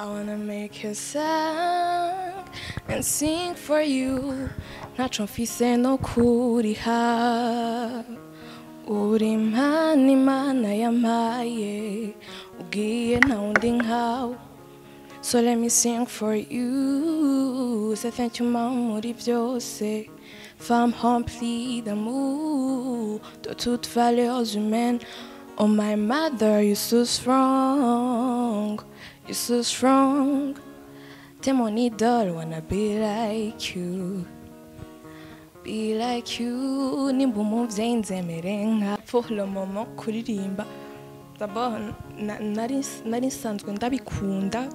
I wanna make a song and sing for you. Ntaco mfise no kuriha. Uri impano Imana yampaye, ugiye nta wundi nkawe. So let me sing for you. Say thank you mama muri byose. Femme remplie d'amour, de toutes valeurs humaines. Oh my mother, you're so strong. You're so strong. T'es mon idole, wanna be like you. Be like you. Nimba umuvyeyi nzemere nka. Pour le moment kuririmba. D'abord nari nsanzwe ndabikunda.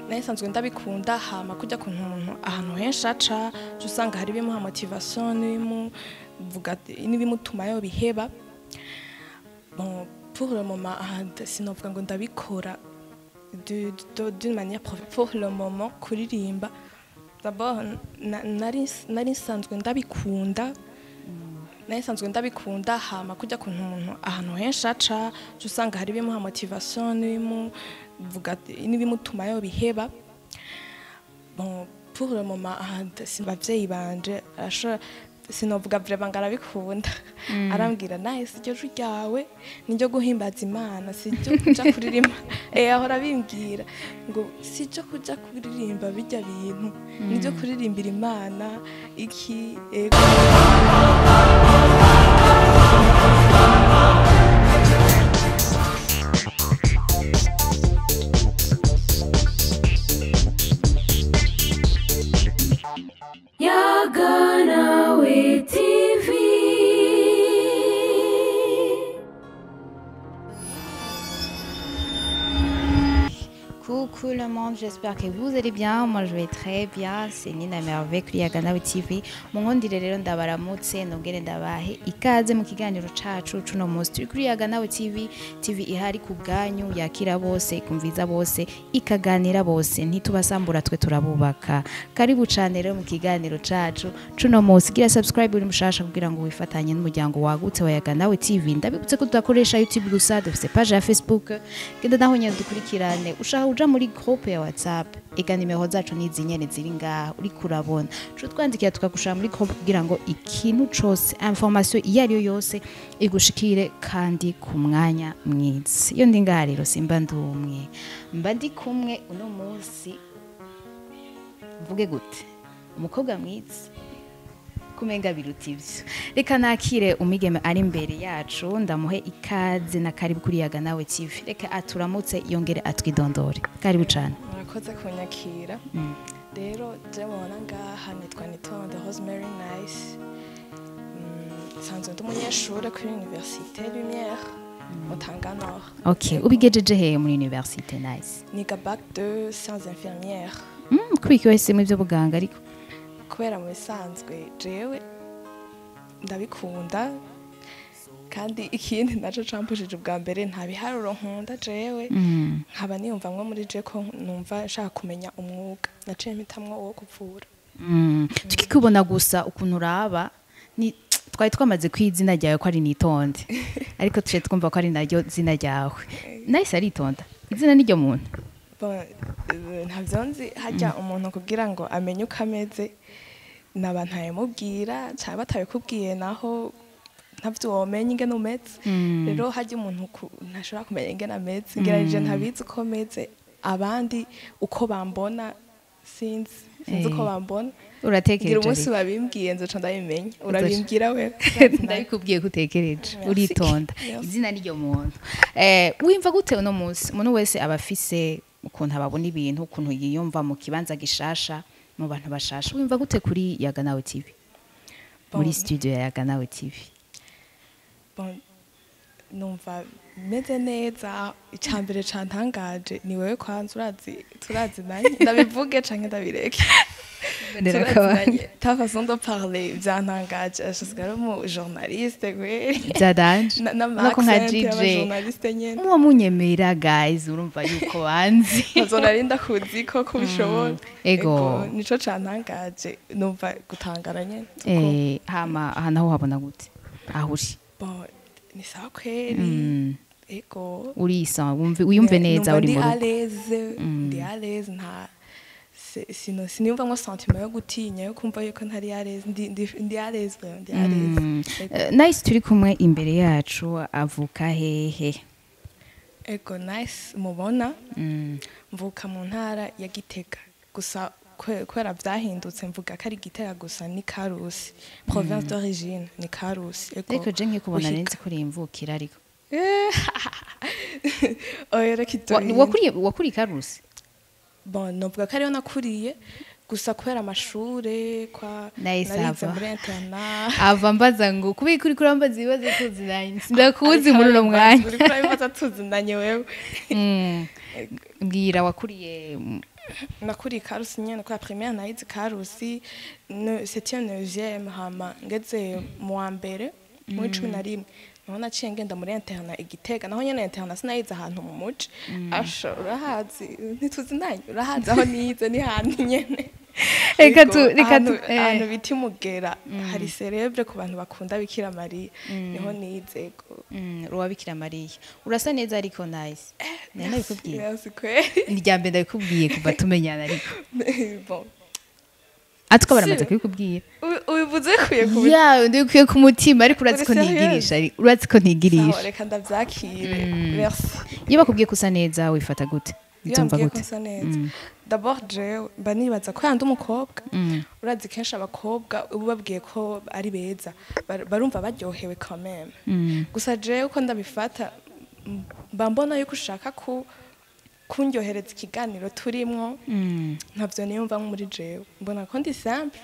Nari nsanzwe ndabikunda hama kujya kuntu umuntu ahantu henshi aca usanga hari bimuha motivation n'ibimuvuga n'ibimutuma yo biheba. Bon, pour le moment sinovuga ngo ndabikora d'une manière pour le moment kuririmba. D'abord nari nsanzwe ndabikunda. Nari nsanzwe ndabikunda hama kujya kuntu umuntu ahantu henshi aca usanga hari bimuha motivation n'ibimuvuga n'ibimutuma yo biheba. Bon, pour le moment abavyeyi banje sinovuga vraiment ngo arabikunda. Arambwira nice iryo jwi ryawe niryo guhimbaza Imana, siryo kuja kuririmba. Ahora abimbwira ngo siryo kuja kuririmba bijya bintu, niryo kuririmbira Imana iki. Yaganawe TV. Coucou le monde, j'espère que vous allez bien. Moi je vais très bien. C'est Nina Merveille kuri Yaganawe TV. Munkundire rero ndabaramutse nongere ndabahe ikaze mu kiganiro cacu cuno munsi. Turi kuri Yaganawe TV, TV ihari ku bwanyu, yakira bose, ikumviza bose, ikaganira bose, ntitubasambura twe turabubaka. Karibu cane rero mu kiganiro cacu cuno munsi. Gira subscribe uri mushasha kugira ngo wifatanye n'umuryango wagutse wa Yaganawe TV. Ndabibutse ko tudakoresha YouTube gusa, dufise page ya Facebook. Genda naho nyene dukurikirane. Ushaka uja muri groupe ya WhatsApp, ega nimero zacu nizi nyene ziri ngaha uri kurabona. Cyo twandikira tukagushira muri groupe kugira ngo ikintu cose, information iyo ari yo yose igushikire kandi ku mwanya mwiza. Iyo ndi ngaha rero simba ndumwe, mba ndi kumwe uno munsi mvuge gute, umukobwa mwiza kumenga biruta ivyo. Reka nakire umigeme ari imbere yacu, ndamuhe ikaze na karibu kuri Yaganawe TV. Reka aturamutse yongere atwidondore. Karibu cane. Murakoze kunyakira. Rero je mubona ngaha nitwa Nitonde Rosemary Nice. Nsanzwe ndi umunyeshure kuri Université Lumière Mutanga Nord. Okay, ubigejeje he muri Université Nice? Niga bac de sciences infirmières. Kubiki wese mu byo buganga ariko? Kubera mu bisanzwe jewe ndabikunda, kandi ikindi naco campushije ubwa mbere nta biharuro nkunda jewe, nkaba niyumva mwo muri je ko numva nshaka kumenya umwuga, naciye mpitamwo uwo kuvura. Tukikubona gusa ukuntu uraba ni twari twamaze kwizina ryawe ko ari Nitonde, ariko tuje twumva ko ari naryo zina ryawe. Nice aritonda, izina niryo muntu. Bon, ntavyo nzi hajya umuntu kugira ngo amenye uko ameze n'abantu ayimubwira cyangwa batabikubwiye naho ntavyo womenya ingene umeze. Rero hajya umuntu ntashobora kumenya ingene ameze, ngeragije ntabizi uko meze, abandi uko bambona sinzi uko bambona. Uratekereje umunsi babimbwiye nzoca ndabimenya. Urabimbwira we? Ndabikubwiye kutekereje, uritonda, izina niryo muntu. Wimva gute uno munsi? Umuntu wese aba afise ukuntu ababona ibintu, ukuntu yiyumva mu kibanza gishasha, mu bantu bashasha. Wimva gute kuri Yaganawe TV? Muri studio ya Yaganawe TV. Bon, numva meze neza. Icambere cantangaje ni wewe kwanza, urazi turazinanye, ndabivuge canke ndabireke. Ta façon de parler byantangaje, ashasigaye mu journaliste kweri. Byadanje. Nako nka DJ. Muba munyemera guys, urumva yuko banzi. Nzonarinda kuzi ko kubishobora. Ego. Nico cantangaje, numva gutangara nyene. Hama aha naho habona gute? Aho uri? Bon, ni sawa kweri. Ego. Urisa, wumve uyumve neza uri mu rugo. Ndi à l'aise, nta siniyumvamwo sentiment yo gutinya, yo kumva yuko ntari à l'aise. Ndi à l'aise vraiment, ndi à l'aise. Ego. Nice turi kumwe imbere yacu avuka hehe? Ego, Nice mubona, mvuka mu ntara ya Gitega, gusa kubera vyahindutse mvuga ko ari Gitega, gusa ni Karusi, province d'origine ni Karusi. Ego. Ariko je nkikubona Buhiga. Nzi ko uri imvukira, ariko Oya, reka ibyo bintu. Wakuriye Karusi? Bon, novuga ko ariyo nakuriye, gusa kubera amashure kwa Nice. narize Ava. muri internat. Ava mbaza ngo kubera ko uriko urambaza ibibazo tuzinanye, sindakuzi muri uno mwanya. Uriko urabibaza tuzinanye wewe. Mbwira, wakuriye Nakuriye Karusi nyene, kwa primaire nayize Karusi, septième, neuvième, hama ngeze mu wa mbere muri 11 naho naciye ngenda muri internat i Gitega. Naho nyene internat sinayize ahantu mu muji. Asha, urahazi, ntituzinanye, urahazi aho nize, ni hantu nyene. Reka Yego, reka ahantu bita Imugera, hari célèbre ku bantu bakunda Bikira Mariya, niho nize, ego. Uwa Bikira Mariya. Urasa neza ariko, Nice, nari nabikubwiye. Merci kweri. Ni irya mbere ndabikubwiye kuva tumenyana, ariko Bon. atwo baramaze Si. kubikubwira. Ubivuze kuye ku Ya, ndabikuye ku mutima, ariko urazi ko Uri sérieux? ntigirisha, urazi ko ntigirisha. Sawa, reka ndavyakire, merci. Iyo bakubwiye ko usa neza wifata gute? Iyo Ubyumva ambwiye ko gute? nsa neza, d'abord jewe mba nibaza ko yandi umukobwa, urazi kenshi abakobwa uba ubabwiye ko ari beza, barumva baryohewe quand même. Gusa jewe uko ndabifata, mba mbona yuko ushaka ku kundyohereza ikiganiro turimwo. Ntavyo niyumva nko muri jewe, mbona ko ndi simple.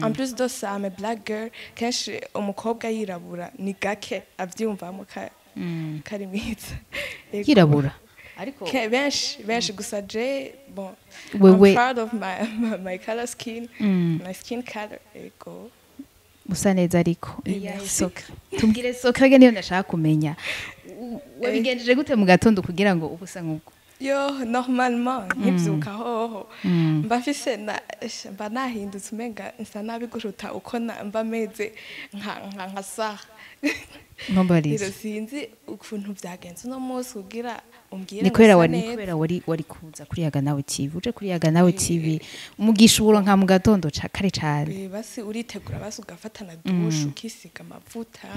En plus de ça, I'm a black girl. Kenshi umukobwa yirabura ni gake avyiyumvamo kari mwiza. Yego. Yirabura ariko? Benshi benshi, gusa je, bon, Wewe- I'm proud of my color skin, my skin color, ego. Usa neza ariko. Merci. Soka tubwire, soka niyo ndashaka kumenya. Wabigenjeje gute mu gatondo kugira ngo ube usa nk'uko? Yo, normalement nkivyuka hoho mba mfise na mba nahindutse, umenga nsa nabi guruta uko mba meze nka saha. Ntumbarize. Rero sinzi ukuntu vyagenze uno munsi kugira umbwire Ni ngo kubera usa wari ni neza. kubera wari kuza kuri Yaga Nawe TV, uje kuri Yaga Nawe TV umugisha uburonka mu gatondo ca kare cane. Basi uritegura, basi ugafata na douche, ukisiga amavuta,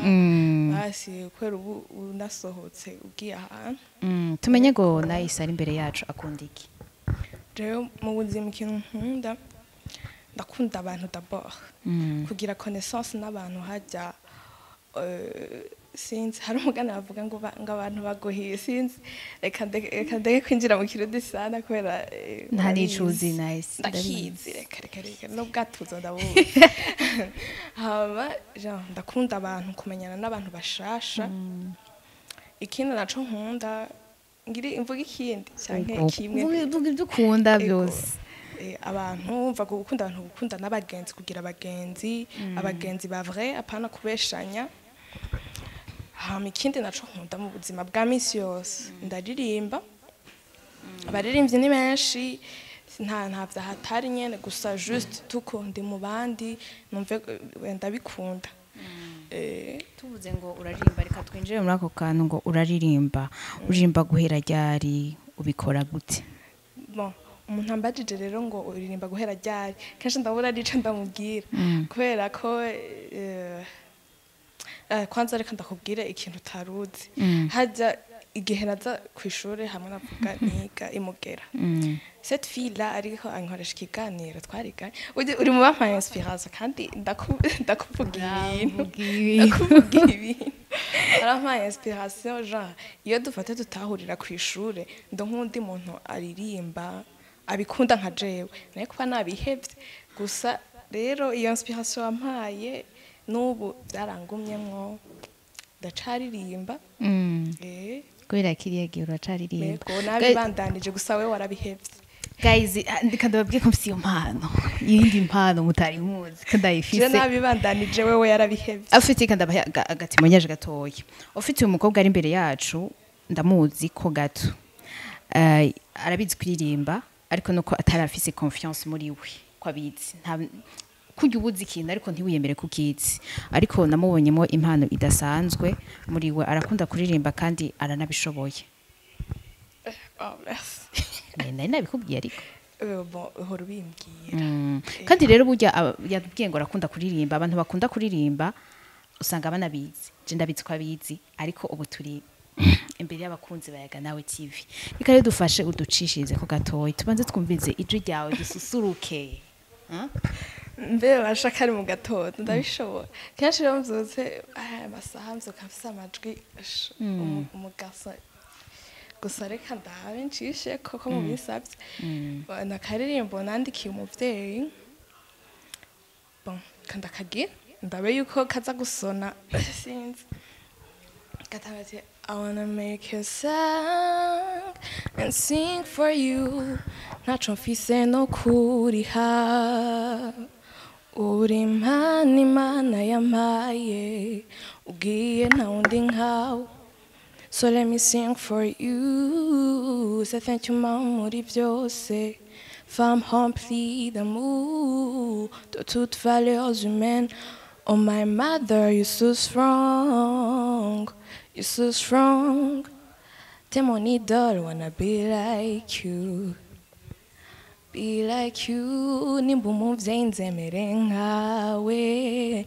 basi kubera ubu unasohotse ugiye ahantu. Tumenye ngo Nice ari imbere yacu akunda iki? Rero mu buzima ikintu nkunda, ndakunda abantu d'abord, kugira connaissance n'abantu. Hajya sinzi, hari umugani bavuga ngo ngo abantu baguhiye, sinzi, reka ndeke kwinjira mu kirundi sana kubera Nta urabizi. n'icuzi, Nice, Ndakizi. ndabizi. Reka n'ubwatuzo ndabuzi. Hama genre ndakunda abantu, kumenyana n'abantu bashasha. Ikindi naco nkunda, ngiri imvuga ikindi canke kimwe? Vuga ibyo ukunda Ego. byose. Abantu mva gukunda abantu, gukunda n'abagenzi, kugira abagenzi, abagenzi ba vrai, apana kubeshanya. Hama ikindi naco nkunda mu buzima bwa misi yose, ndaririmba. Abaririmbyi ni benshi, nta vyahatari nyene, gusa juste tuko ndi mu bandi numve ndabikunda. Tuvuze ngo uraririmba, reka twinjire muri ako kantu ngo uraririmba. Uririmba guhera ryari? Ubikora gute? Bon, umuntu ambajije rero ngo uririmba guhera ryari, kenshi ndabura arico ndamubwira, kubera ko kwanza reka ndakubwire ikintu utaruzi. Hajya igihe naza ku ishure hamwe navuga niga imugera, cette fille là ariko ankoresha ikiganiro twariganye. Uri mu bampaye inspiration, kandi ndakuvuga ibintu, ndakuvuga ibintu, arampaye inspiration. Genre iyo dufate tutahurira ku ishure, ndo nk'undi muntu aririmba abikunda nka jewe, naye kuba nabihevye. Gusa rero iyo inspiration wampaye n'ubu byarangumyemwo, ndacaririmba. Kubera kiriya gihe uracaririmba. Yego, nabibandanije, gusa we warabihevye. Guys, ndika ndababwiye ko mfise iyo mpano, iyindi mpano mutari muzi ko Je ndayifise. nabibandanije, wewe yarabihevye. Afite kandi agatimonyage gatoya. Ufite uyu mukobwa ari imbere yacu, ndamuzi ko gato. Arabizi kuririmba, ariko nuko atarafise confiance muri we ko abizi. Nta kurya ubuzi ikintu ariko ntiwiyemere ko ukizi, ariko namubonyemo impano idasanzwe muri we. Arakunda kuririmba kandi aranabishoboye. Oh, merci. Nari nabikubwiye ariko. Bon, uhora ubimbwira. Kandi rero burya yatubwiye ngo arakunda kuririmba. Abantu bakunda kuririmba usanga banabizi. Je ndabizi ko abizi, ariko ubu turi imbere y'abakunzi bayaga nawe TV. Reka rero dufashe uducishirize ko gatoyi, tubanze twumvize ijwi ryawe dususuruke. Huh? Mbe bashaka ari mu gatondo ndabishobora. Kenshi rero mvyutse aya masaha mvyuka mfise amajwi umugaso gusa. Reka ndabe ncishe koko mu bisavye. Nakaririmbo nandikiye umuvyeyi. Bon, kanda kagira ndabe yuko kaza gusona, sinzi. Gatanga ati: "I wanna make a song and sing for you. Ntaco mfise no kuriha. Uri impano Imana yampaye. Ugiye nta wundi nkawe. So let me sing for you. Say thank you, mom, muri byose. Femme remplie d'amour, de toutes valeurs humaines. Oh my mother, you're so strong. You're so strong. T'es mon idole, wanna be like you. Be like you. Nimba umuvyeyi nzemere nkawe.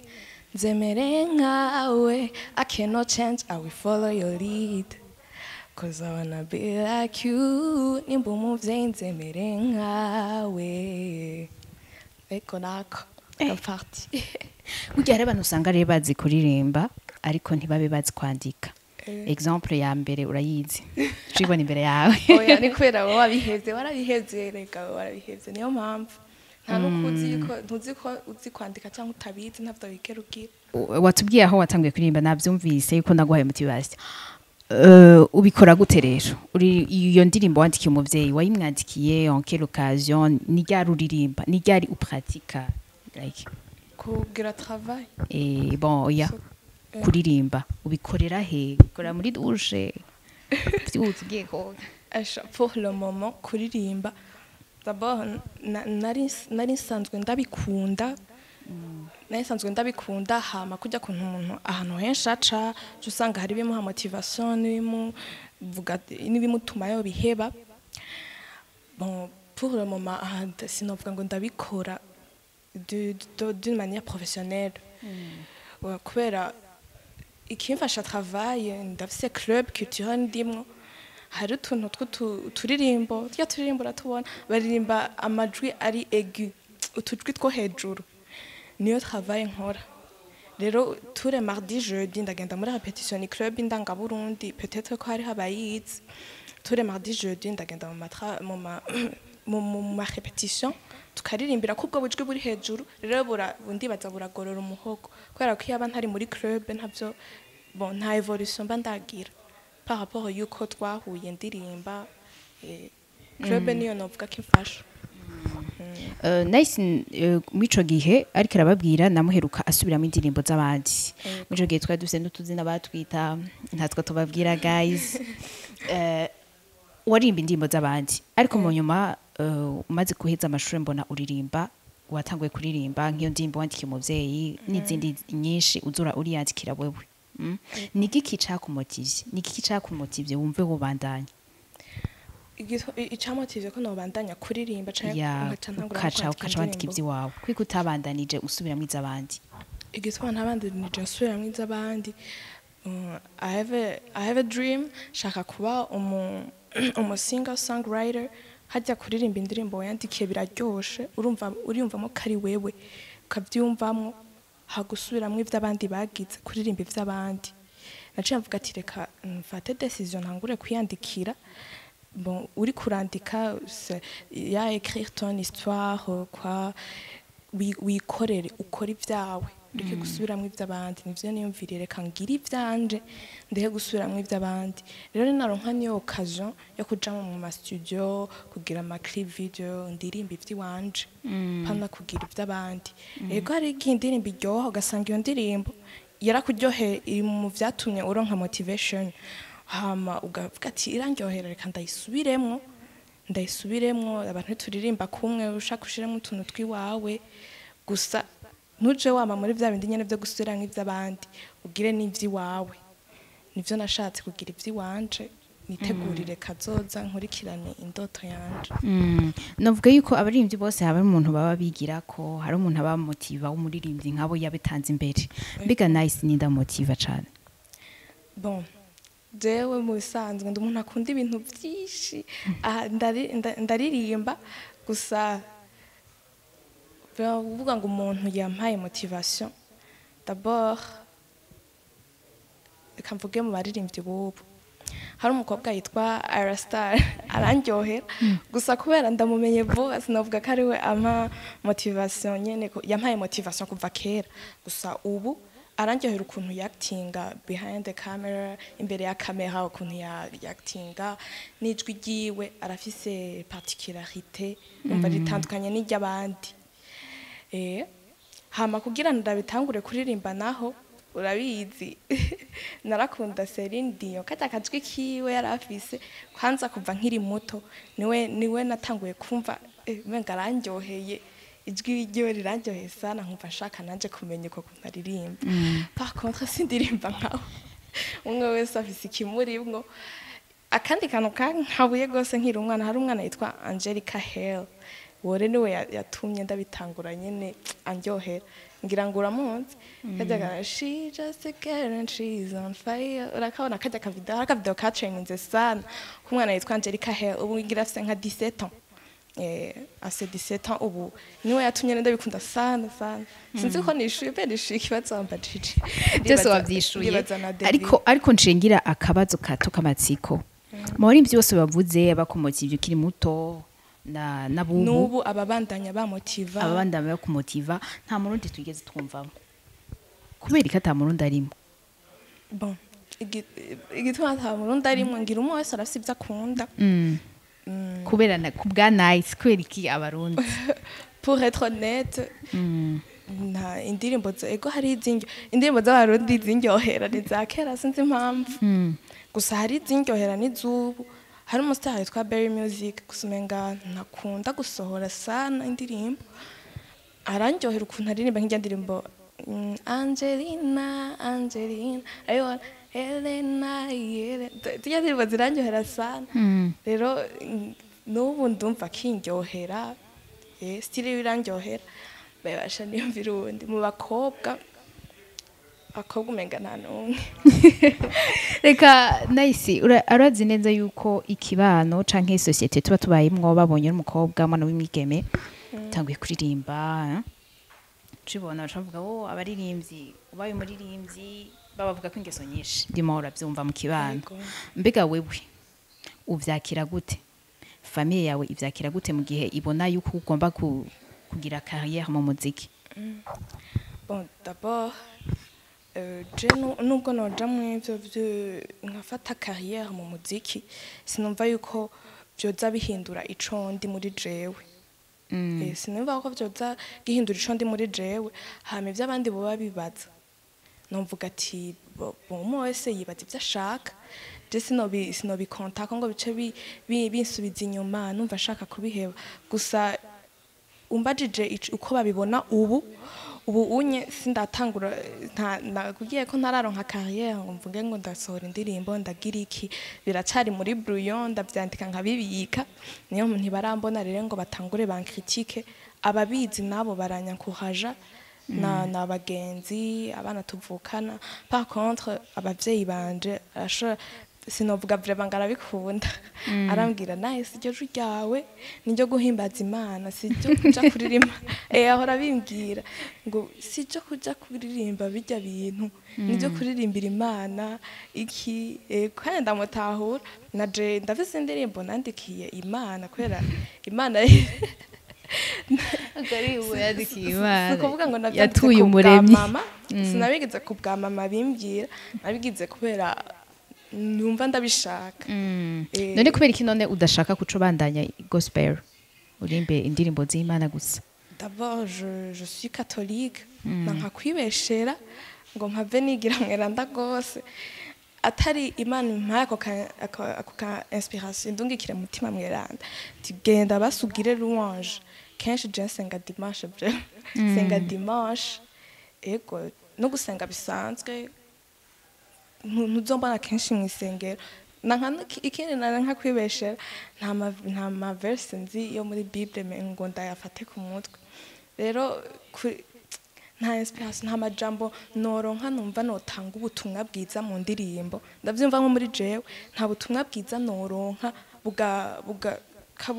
Nzemere nkawe. I cannot change, I will follow your lead. 'Cause I wanna be like you. Nimba umuvyeyi nzemere nkawe." Eko nako. Parti. Burya hari abantu usanga rero bazi kuririmba ariko ntibabe bazi kwandika. Exemple ya mbere urayizi, ucibona imbere yawe. Oya, ni kubera wowe wabihevye, warabihevye rega, wowe warabihevye, niyo mpamvu nta nuko uzi ko ntuzi ko uzi kwandika cyangwa utabizi, ntavyo wigera ugira. Watubwiye aho watanguye kuririmba, navyumvise yuko naguhaye motivation. Ubikora gute rero? Uri iyo ndirimbo wandikiye umuvyeyi, wayimwandikiye en quelle occasion? Ni ryari uririmba? Ni ryari upratika, like? Kugira travail? Bon, oya. Kuririmba ubikorera he? Ubikorera muri douche, vyutse ugiye koga? Asha, pour le moment kuririmba, d'abord nari nsanzwe ndabikunda, nari nsanzwe ndabikunda. Hama kujya kuntu umuntu ahantu henshi aca uca usanga hari ibimuha motivation n'ibimuvuga n'ibimutuma yo biheba. Bon, pour le moment aha, sinovuga ngo ndabikora d'une manière professionnelle. Ouais, kubera ikimfasha travail, ndafise club culturel ndimwo, hari utuntu tw'uturirimbo, tujya turirimbo uratubona, baririmba amajwi ari aigu, utujwi two hejuru, niyo travail nkora. Rero tous les mardi, jeudi ndagenda muri répétition. Ni club indangaburundi, peut-être ko hariho abayizi. Tous les mardi, jeudi ndagenda mu ma répétition, tukaririmbira ko ubwo bujwi buri hejuru. Rero ndibaza buragorora umuhogo, kubera ko iyo aba ntari muri club ntavyo, bon, nta évolution mba ndagira par rapport yuko twahuye ndirimba. Club niyo novuga ko imfasha. Nice. Mw'ico gihe ariko arababwira, namuheruka asubiramo indirimbo z'abandi. Mw'ico gihe twari dufise n'utuzina batwita, ntatwo tubabwira guys. Waririmba indirimbo z'abandi, ariko mu nyuma umaze guheza amashuri mbona uririmba, watanguye kuririmba nk'iyo ndirimbo wandikiye umuvyeyi n'izindi nyinshi uzura uriyandikira wewe. Ni igiki cakumotivye? Ni igiki cakumotivye wumve wobandanya? Icamotivye ko nobandanya kuririmba canke Ya. nkaca ntangura Ukaca kwandika ukaca wandika indirimbo? Ivy'iwawe kwiko utabandanije usubiramwo iz'abandi? Igituma ntabandanije nsubiramwo iz'abandi, I have a dream, shaka kuba umu singer songwriter. Hajya kuririmba indirimbo wayandikiye biraryoshe, urumva uriyumvamo ko ari wewe, ukavyiyumvamwo, hagusubiramwo ivy'abandi bagize, kuririmba ivy'abandi. Naciye mvuga ati reka mfate décision ntangure kwiyandikira. Bon, uri kurandika ya écrire ton histoire, quoi, wikorere, ukore ibyawe, ureke gusubiramwo iby'abandi. Nivyo niyumviriye, reka ngire ivyanje ndeke gusubiramwo iby'abandi. Rero ninaronka niyo occasion yo kuja mu ma studio kugira ama clip video, ndirimba ivy'iwanje, pana kugira ivy'abandi. Ego, hari igihe indirimbo iryoha, ugasanga iyo ndirimbo yarakuryoheye, iri mu vyatumye uronka motivation, hama ugavuga ati irandyohera, reka ndayisubiremwo, ndayisubiremwo. Abantu turirimba kumwe, ushaka ushiremo utuntu twiwawe gusa, ntuje wama muri vya bindi nyene vyo gusubiramwo ivy'abandi, ugire n'ivy'iwawe. Nivyo nashatse kugira ivy'iwanje. Nitegurire kazoza, nkurikirane indoto yanje. Navuga yuko abaririmbyi bose haba umuntu baba bigira ko hari umuntu aba motiva w'umuririmbyi nk'abo yabitanze imbere. Mbega Nice ninda motiva cane? Bon, jewe mu bisanzwe ndi umuntu akunda ibintu byinshi. Aha, ndaririmba gusa. Biravuga ngo umuntu yampaye motivation, d'abord reka mvuge mu baririmbyi b'ubu, hari umukobwa yitwa Ira Star, arandyohera. Gusa kubera ndamumenye vuba, sinavuga ko ari we ampa motivation nyene, yampaye motivation kuva kera. Gusa ubu arandyohera ukuntu yaktinga behind the camera, imbere ya kamera, ukuntu yaktinga n'ijwi ryiwe. Arafise particularité, umva ritandukanye n'iry'abandi. Hama kugira ndabitangure kuririmba naho, urabizi, narakunda Celine Dion, kajya kajwi kiwe yari afise. Kwanza kuva nkiri muto niwe natanguye kumva, umenga arandyoheye, ijwi ryiwe rirandyoheye sana, nkumva nshaka nanje kumenya uko kuntu aririmba. Par contre sindirimba nkawe, umwe wese afise ikimurimwo. Akandi kantu kankabuye rwose nkiri umwana, hari umwana yitwa Angelica Hale, wore niwe yatumye ndabitangura nyene, andyohera. Ngira ngo uramunzi, kajya kana "She just a girl and she's on fire". Urakabona kajya kavideo? Hari akavideo katraininze sana k'umwana yitwa Angelica Hale. Ubu ngira afise nka 17 ans, afise 17 ans ubu. Niwe yatumye ndabikunda sana sana. Sinzi ko nishuye be, nishuye ikibazo wambajije. Byose wabyishuye. Ndibaza na David. Ariko nshingira akabazo kato k'amatsiko. Mu baririmbyi bose bavuze bakumotiva ukiri muto na nabubu, n'ubu ababandanya bamotiva, ababandanya bakumotiva, nta murundi twigeze twumvamo. Kubera iki ata murundi arimo? Bon, igituma ata murundi arimwo, ngira umwe wese arafise ibyo akunda. Kubera ku bwa Nice, kubera iki abarundi? Pour être honnête, nta indirimbo ego, hari indirimbo z'abarundi zindyohera ni za kera, sinzi impamvu. Gusa hari izindyohera n'iz'ubu. Hari umustar yitwa Berry Music, gusa umenga ntakunda gusohora sana indirimbo. Arandyohera ukuntu aririmba, nk'irya ndirimbo Angelina, Angelina, ayibona, Helena, Yele, zirya ndirimbo zirandyohera sana. Rero n'ubu ndumva kindyohera, style yiwe irandyohera. Bayabasha niyumvira uwundi mu bakobwa, abakobwa umenga nta n'umwe. Reka Nice, urazi neza yuko ikibano canke société tuba tubayemwo, babonye n'umukobwa, umwana w'imwigeme tanguye kuririmba, tubona bacavuga: "Oh, abaririmbyi, ubaye umuririmbyi." Babavuga ko ingeso nyinshi, ndimo uravyumva mu kibano. Yego. Mbega wewe uvyakira gute? Famille yawe ivyakira gute mu gihe ibona yuko ugomba kugira carrière mu muziki? Bon, d'abord, je nubwo noja mu ivyo nkafata carrière mu muziki, sinumva yuko vyoza bihindura ico ndi muri jewe. Sinumva ko vyoza gihindura ico ndi muri jewe. Hama ivyo abandi boba bibaza, numvuga ati umwe wese yibaza ivyo ashaka. Je sinobikontako ngo bice binsubiza inyuma numva ashaka kubiheba. Gusa umbajije uko babibona ubu, ubu unye sindatangura, nakubwiye ko ntararonka carrière ngo mvuge ngo ndasohora indirimbo, ndagira iki. Biracari muri brouillon, ndavyandika nkabibika. Niyo ntibarambona rero ngo batangure bancritique. Ababizi nabo baranyankuhaja na bagenzi, abana tuvukana. Par contre abavyeyi banje arashobora, sinovuga vraiment ngo arabikunda. Arambwira: "Nice, iryo jwi ryawe niryo guhimbaza Imana, siryo kuja kuririmba." Ahora bimbwira ngo siryo kuja kuririmba bijya bintu, niryo kuririmbira Imana iki. Kandi ndamutahura. Na je ndafise indirimbo nandikiye Imana, kubera Imana Yandikiye si ukuvuga ngo navyanditse yatuye ku bwa umuremyi. Mama, sinabigize ku bwa mama bimbwira, nabigize kubera numva ndabishaka. None kubera iki none udashaka kuca ubandanya gospel, urimbe indirimbo z'Imana gusa? D'abord je suis catholique, nanka kwibeshera ngo mpave nigira mweranda gose. Atari Imana impaye ako ka inspiration, ndungikire mutima mweranda ati genda basugire louange. Kenshi je nsenga dimanche, vraiment nsenga dimanche. Ego, no gusenga bisanzwe, ntuzombona kenshi mu isengero. Na nka ikindi na nka kwibeshera, nta ma verse nzi yo muri Bible ngo ndayafate ku mutwe. Rero nta inspiration, nta majambo noronka numva notanga ubutumwa bwiza mu ndirimbo. Ndavyumva nko muri jewe nta butumwa bwiza noronka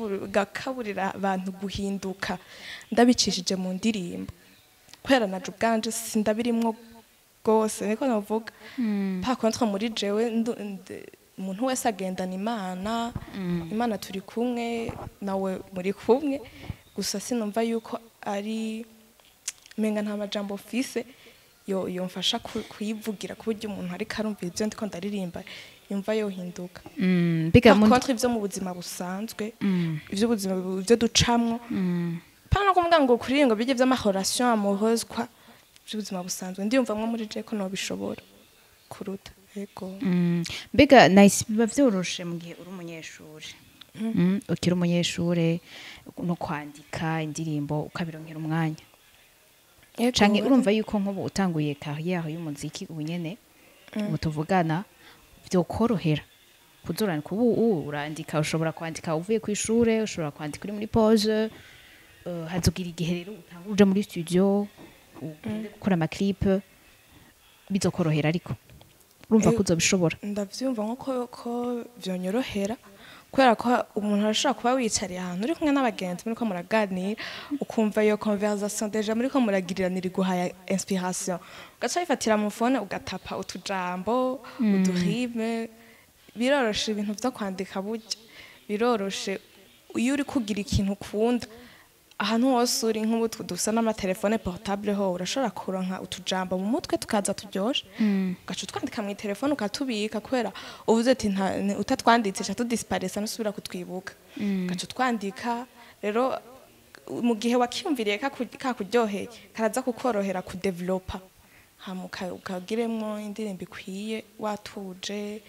bugakaburira abantu guhinduka ndabicishije mu ndirimbo, kubera naje ubwanje sindabirimwo rwose, niko navuga. Par contre muri jewe umuntu wese agendana Imana, Imana turi kumwe, nawe muri kumwe. Gusa sinumva yuko ari menga nta majambo mfise yo yomfasha kuyivugira ku buryo umuntu ariko arumva ivyo ndiko ndaririmba yumva yohinduka. Mbega Par contre ivyo mu buzima busanzwe, ivy'ubuzima, ivyo ducamwo, pana kuvuga ngo kuririmba bijye vy'ama relation amoureuse kwa, by'ubuzima busanzwe ndiyumvamwo muri je ko nobishobora kuruta, yego. Mbega Nice, biba vyoroshe mu gihe uri umunyeshuri, ukiri umunyeshure, no kwandika indirimbo ukabironkera umwanya? Yego. Canke urumva yuko nk'ubu utanguye carrière y'umuziki ubu nyene ubu tuvugana vyokorohera kuzorana? Kuba ubu urandika, ushobora kwandika uvuye kw'ishure, ushobora kwandika uri muri pause, hazogira igihe rero utangura uja muri studio ugende gukora ama clip, bizokorohera? Ariko urumva ko uzobishobora? Ndavyumva nko ko vyonyorohera, kubera ko umuntu arashobora kuba wicariye ahantu uri kumwe n'abagenzi, muriko muraganira, ukumva iyo conversation déjà muriko muragiriranira iguhaye inspiration, ugaca wifatira mu phone ugatapa utujambo, udu rime. Biroroshe ibintu vyo kwandika burya, biroroshe iyo uri kugira ikintu ukunda. Ahantu hose uri, nk'ubu dusa n'amatelefone portable, ho urashobora kuronka utujambo mu mutwe tukaza turyoshe, ugaca utwandika mu telefone ukatubika, kubera uvuze ati utatwanditse ca tudisiparesa, nusubira kutwibuka. Ugaca utwandika rero mu gihe wakiyumviriye kakuryoheye, karaza kukorohera kudevelopa, hama ukagiremwo indirimbo ikwiye watuje.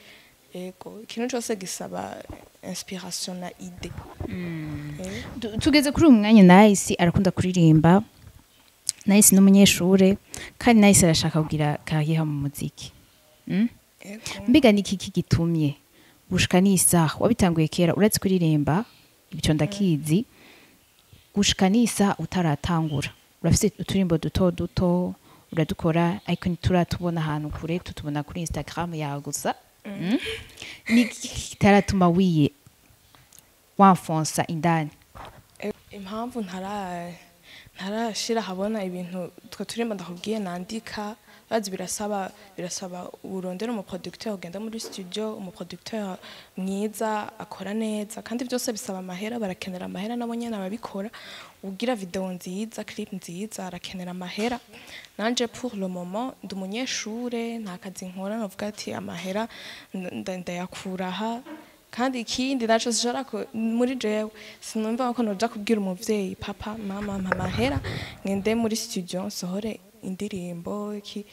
Yego, ikintu cose gisaba inspiration na idée. Tugeze kuri uyu mwanya, Nice arakunda kuririmba, Nice n'umunyeshure, kandi Nice arashaka kugira carrière mu muziki. Yego. Mbega ni iki gitumye gushika n'isaha wabitanguye kera, uretse kuririmba ibyo ndakizi, gushika n'isaha utaratangura? Urafise uturimbo duto duto uradukora, ariko ntituratubona ahantu kure, tutubona kuri Instagram yawe gusa. Ni iki kitaratuma wiye wamfonsa indani? Impamvu ntarashira habona ibintu twe turimba ndakubwiye nandika, bazi birasaba urondera umu producteur, ugenda muri studio, umu producteur mwiza akora neza, kandi byose bisaba amahera, barakenera amahera nabo nyene ababikora. Ugira video nziza, clip nziza, arakenera amahera. Nanje pour le moment ndi umunyeshure, nta kazi nkora novuga ati amahera ndayakura aha. Kandi ikindi naco sinshobora muri jewe sinumva ko noja kubwira umuvyeyi: "Papa, mama, mpa amahera ngende muri studio nsohore indirimbo." Iki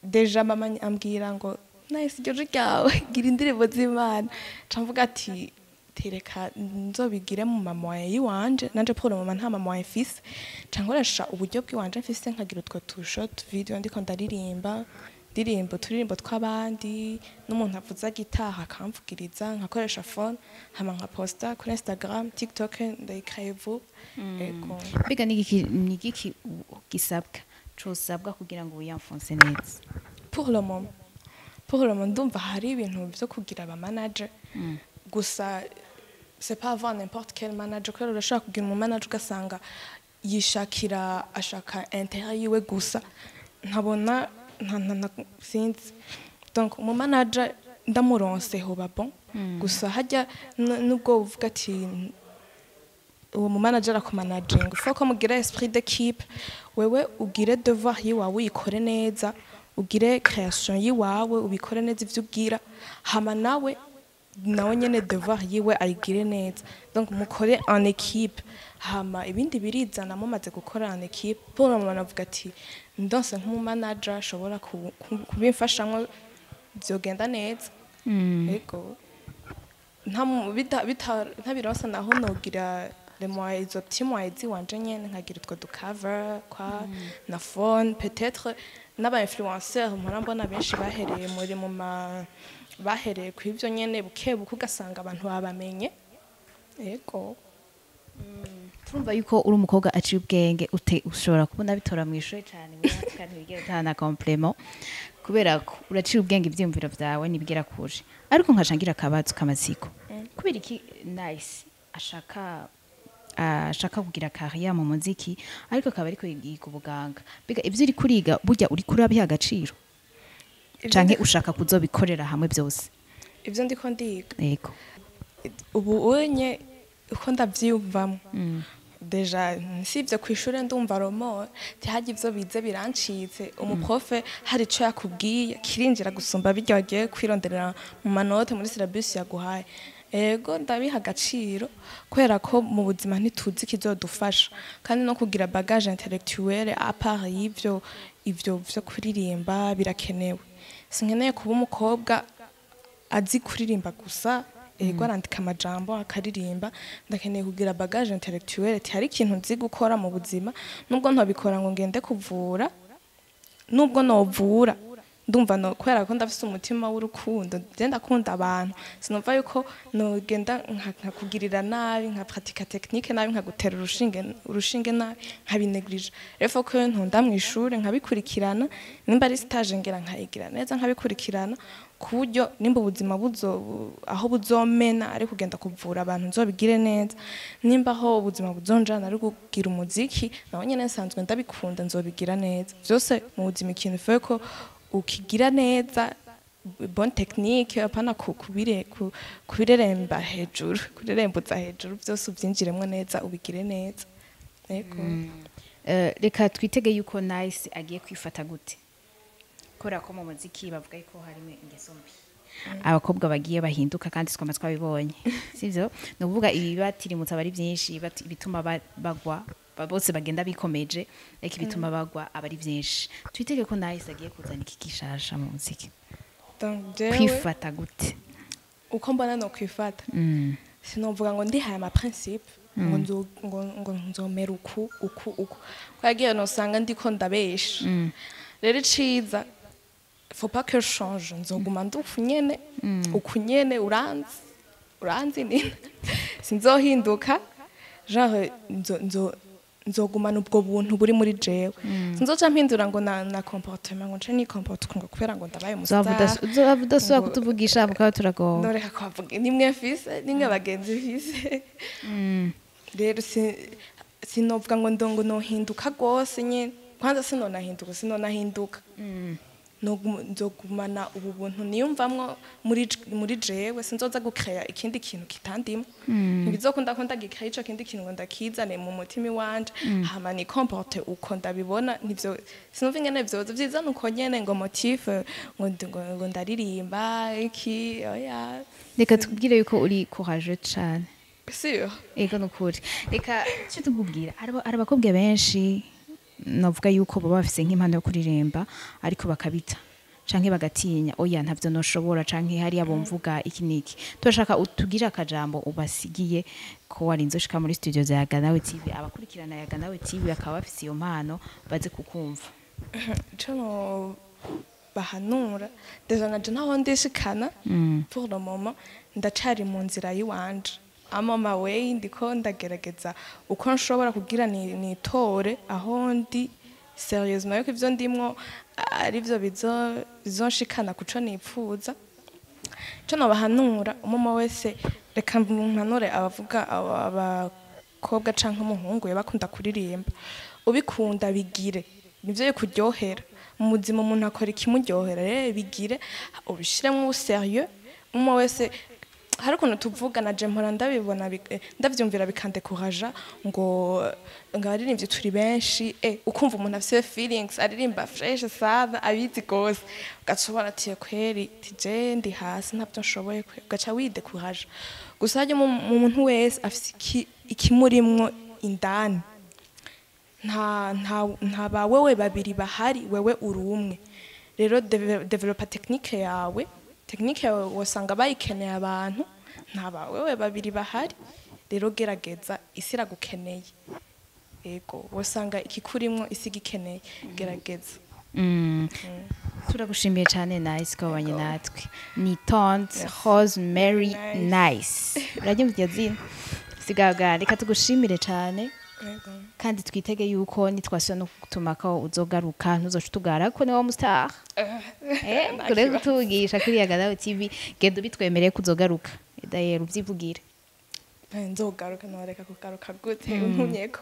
déjà mama ambwira ngo: "Nice, iryo jwi ryawe, gira indirimbo z'Imana." Ca mvuga ati tereka nzobigire mu ma moyens yiwanje. Nanje pour le moment nta ma moyens mfise, ca nkoresha uburyo bw'iwanje mfise, nkagira utwo tu short video ndiko ndaririmba ndirimbo, turirimbo tw'abandi, n'umuntu avuza gitaha akamvugiriza, nkakoresha phone, hama nkaposta kuri Instagram, TikTok ndayikaye vuba. Ego. Mbega ni igiki gisabwa, cosabwa kugira ngo wiyamfonse neza? Pour le moment ndumva hari ibintu vyo kugira aba manager. Gusa c'est pas avoir n'importe quel manager, kubera urashobora kugira umu manager ugasanga yishakira, ashaka intérêt yiwe gusa, ntabona sinzi. Donc umu manager ndamuronse hoba bon. Gusa hajya nubwo uvuga ati uwo mu manager akumanaginga, faut ko mugira esprit d'équipe. Wewe ugire devoir yiwawe uyikore neza, ugire création yiwawe ubikore neza ivyo ugira, hama nawe nyene devoir yiwe ayigire neza. Donc mukore en équipe, hama ibindi birizana mumaze gukora en équipe. Pour le moment navuga ati ndonse nk'umu manager ashobora kubimfashamwo vyogenda neza. Ego, ntabironsa naho nogira les moyens, izo petits moyens ziwanje nyene, nkagira utwo du cover kwa na phone, peut-être n'aba influenceur mpora mbona benshi bahereye muri mu ma Bahereye ku ivyo nyene, buke buke ugasanga abantu babamenye, ego. Turumva yuko uri umukobwa aciye ubwenge, ute ushobora kubona bitora mu ishuri cyane muri Afrika, ntibigera utahana compliment kubera ko uraciye ubwenge, ivyiyumviro vyawe ntibigera kure. Ariko nkaca ngira akabazo k'amatsiko: kubera iki Nice ashaka kugira carrière mu muziki, ariko akaba ariko yiga ubuganga? Mbega ivyo uri kuriga burya uri kurabiha agaciro, canke ushaka kuzobikorera hamwe byose? Ivyo ndiko ndiga? Yego. Ubu unye uko ndavyiyumvamo, déjà nsivye kw'ishure ndumva romo tihajya ivyo bize birancitse. Umu prof hari ico yakubwiye kirinjira gusumba birya wagiye kwironderera mu ma notes muri syllabus yaguhaye. Ego, ndabiha agaciro kubera ko mu buzima ntituzi ikizodufasha, kandi no kugira bagage intellectuelle à part y'ivyo ivyo vyo kuririmba birakenewe. Sinkeneye kuba umukobwa azi kuririmba gusa, ego, arandika amajambo akaririmba. Ndakeneye kugira bagage intellectuelle, ati hari ikintu nzi gukora mu buzima, nubwo ntobikora ngo ngende kuvura, nubwo novura ndumva no kubera ko ndafise umutima w'urukundo, je ndakunda abantu, sinumva yuko nogenda nkakugirira nabi, nka pratika technique nabi, nkagutera urushinge nabi, nkabinéglige. Rero faut ko ntonda mw'ishure nkabikurikirana, nimba ari stage ngira nkayigira neza, nkabikurikirana ku buryo nimba ubuzima buzo aho buzomena ari kugenda kuvura abantu, nzobigire neza. Nimba aho ubuzima buzonjana ari kugira umuziki, naho nyene nsanzwe ndabikunda, nzobigira neza. Vyose mu buzima ikintu faut ko ukigira neza, bonne technique, apana kubireremba hejuru, kurerembuza hejuru. Byose ubyinjiremo neza, ubigire neza, yego. Reka twitege yuko Nice agiye kwifata gute, kubera ko mu muziki bavuga yuko harimo ingeso mbi, abakobwa bagiye bahinduka, kandi twama twabibonye, sivyo? Ni ukuvuga ibibatirimutsa aba ari byinshi, ibituma bagwa bose bagenda bikomeje, ariko ibituma bagwa aba ari byinshi. Twitege ko Nice agiye kuzana iki gishasha mu muziki? Donc jewe Kwifata gute? Uko mbona no kwifata, sinovuga ngo ndihaye ama principe ngo nzomera uku uku uku, ko yagiye nosanga ndiko ndabesha. Rero iciza, faut pas que je change, nzoguma ndi uku nyene, uku nyene. Uranzi nina sinzohinduka, genre nzogumana ubwo buntu buri muri jewe. Sinzoca mpindura ngo na comportement, ngo nce ni comporte ngo kubera ngo ndabaye umu star. Uzova udasubira kutuvugisha mukaba turagowe. Noreka kwavuga, nimwe mfise, nimwe bagenzi mfise. Rero sinovuga ngo ndongo nohinduka rwose nyene. Kwanza sinonahinduka. Nzogumana ubu buntu niyumvamwo muri jewe. Sinzoza gucréa ikindi kintu kitandimo. Ntibizokunda ko ndagicréa ico kindi kintu ngo ndakizane mu mutima iwanje, hama ni comporte uko ndabibona. Nivyo sinumva ingene vyoza vyiza nuko nyene, ngo motif ngo ndaririmba iki, oya. Reka tubwire yuko uri courageux cane. Sûr. Ego, nukuri. Reka icyo tukubwira, hari abakobwa benshi navuga yuko baba bafise nk'impano yo kuririmba, ariko bakabita canke bagatinya, oya ntavyo noshobora, canke hariya bomvuga iki niki. Turashaka utugire akajambo ubasigiye, ko warinze ushika muri studio za Yaga Nawe TV, abakurikirana Yaga Nawe TV bakaba bafise iyo mpano baze kukumva. Ico no bahanura, déjà naje ntaho ndishikana. Pour le moment ndacari mu nzira yiwanje, I'm on my way, ndiko ndagerageza uko nshobora kugira nitore aho ndi sérieusement, yuko ivyo ndimwo ari vyo bizonshikana kuco nipfuza. Ico nobahanura umuma wese, reka mpanure abavuga abakobwa canke umuhungu bakunda kuririmba, ubikunda bigire, nivyo bikuryohera. Mu buzima umuntu akora ikimuryohera. Rero bigire, ubishiremwo sérieux. Umwe wese, hari ukuntu tuvuga, na je mpora ndabibona, ndavyumvira bikandécouragea, ngo abaririmbyi turi benshi, ukumva umuntu afise feelings, aririmba fresh sana, abizi gose, ugaca ubona ati kweri tije ndi hasi, ntabyo nshoboye kwe, ugaca widécouragea. Gusa harya umuntu wese afise ikimurimwo indani. Nta ba wewe babiri bahari, wewe uri umwe. Rero développa technique yawe. Technique yawe wasanga bayikeneye abantu, nta ba wewe babiri bahari. Rero gerageza, isi iragukeneye. Ego, wasanga ikikurimwo isi igikeneye, gerageza. Turagushimiye cyane Nice ko wabanye natwe. Ni Tante Rosemary Nice, uraryumva iryo zina? Sigaga, reka tugushimire cyane. Yego. Kandi twitege yuko nitwasubira no gutuma ko uzogaruka, ntuzoca utugara kuko ni wowe mustar kure kutuvugisha kuri Yaganawe TV. Genda ubitwemereye ko uzogaruka, dayero ubyivugire. Nzogaruka, noreka kugaruka gute untumyeko?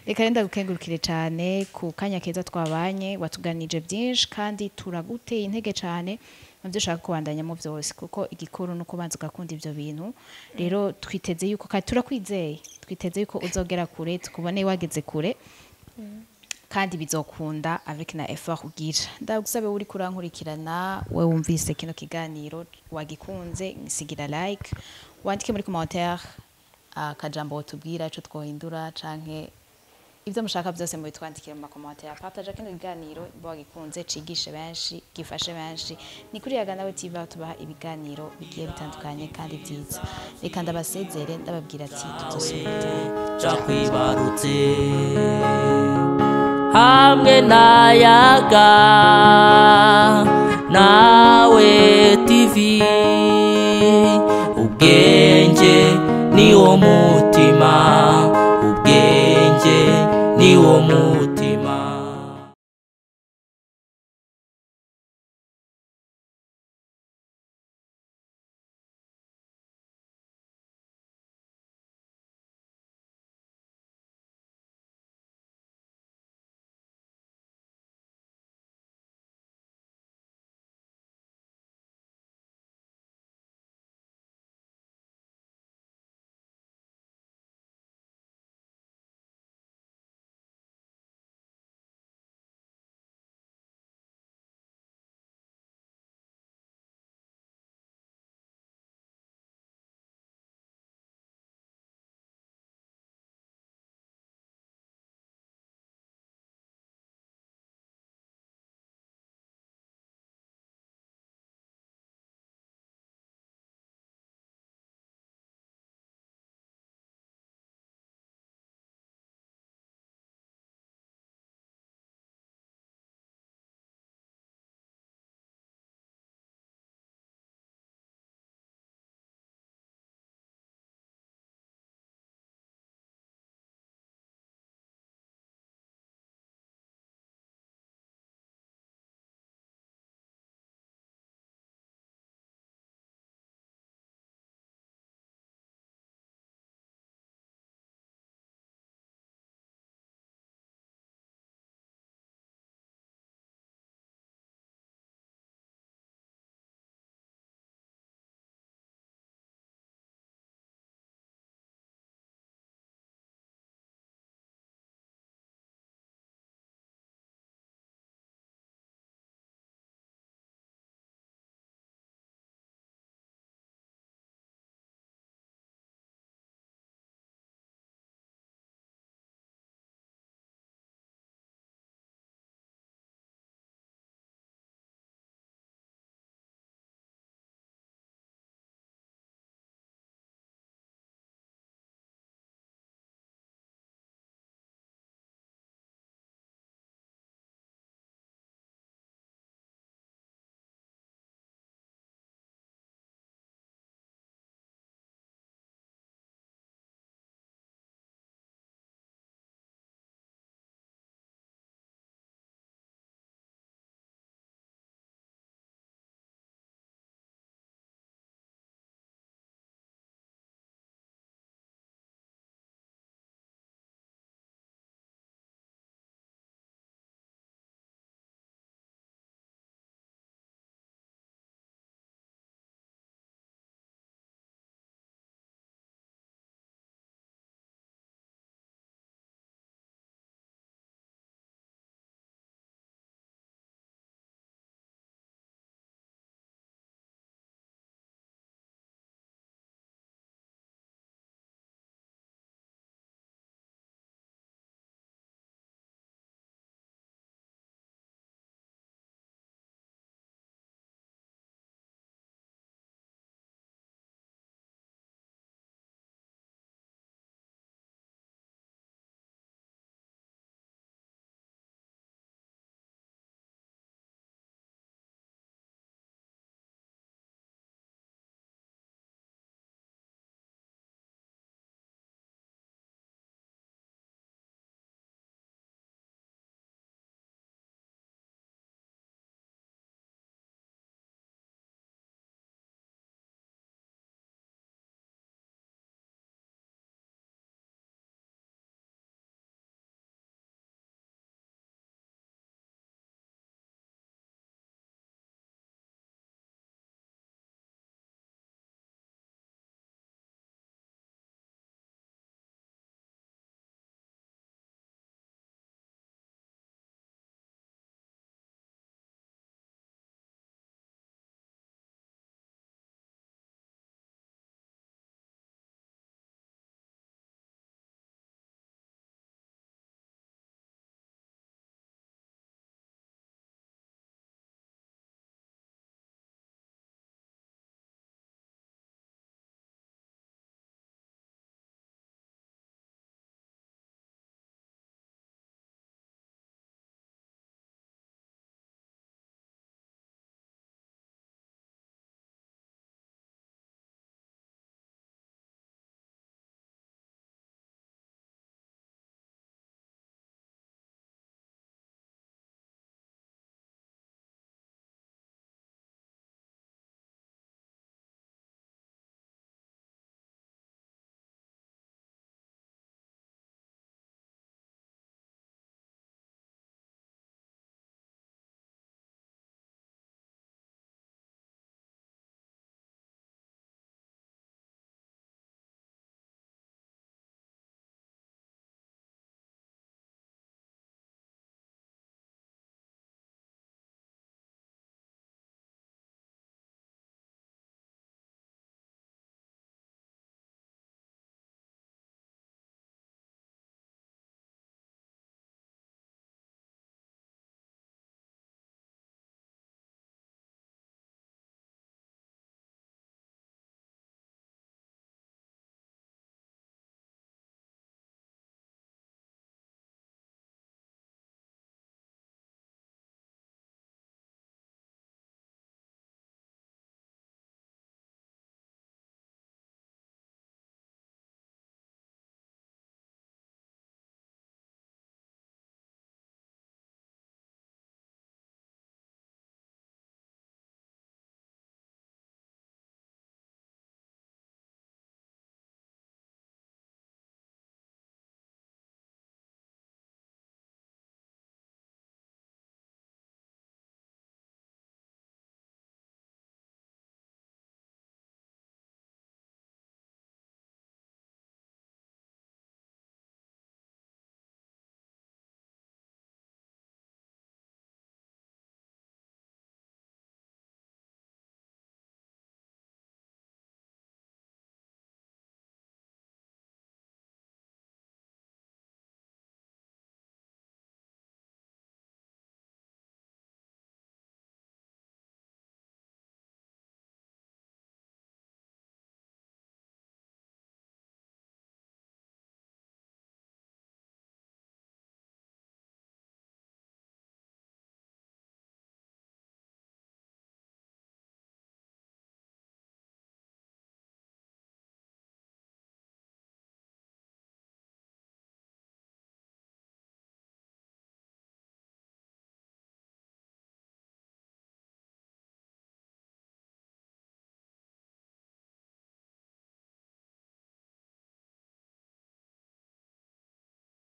Reka renda gukengurukire cyane ku kanya keza twabanye, watuganije byinshi kandi turaguteye intege cyane mu byo ushaka kubandanyamo byose, kuko igikuru ni uko ubanza ugakunda ibyo bintu. Rero twiteze yuko, kandi turakwizeye, twiteze yuko uzogera kure, tukubone wageze kure, kandi bizokunda avec na effort ugira. Ndagusabe uri kurankurikirana, we wumvise kino kiganiro wagikunze, sigira like, wandike muri commentaire akajambo tubwira ico twohindura canke ibyo mushaka byose, mubitwandikire mu macommentaire. Partage kino kiganiro niba wagikunze, cigishe benshi, gifashe benshi. Ni kuri Yaganawe TV aho tubaha ibiganiro bigiye bitandukanye kandi byiza. Reka ndabasezere, ndababwira ati tuzosubira. Cakwibarutse hamwe na Yaga Nawe TV, ubwenge ni wo mutima.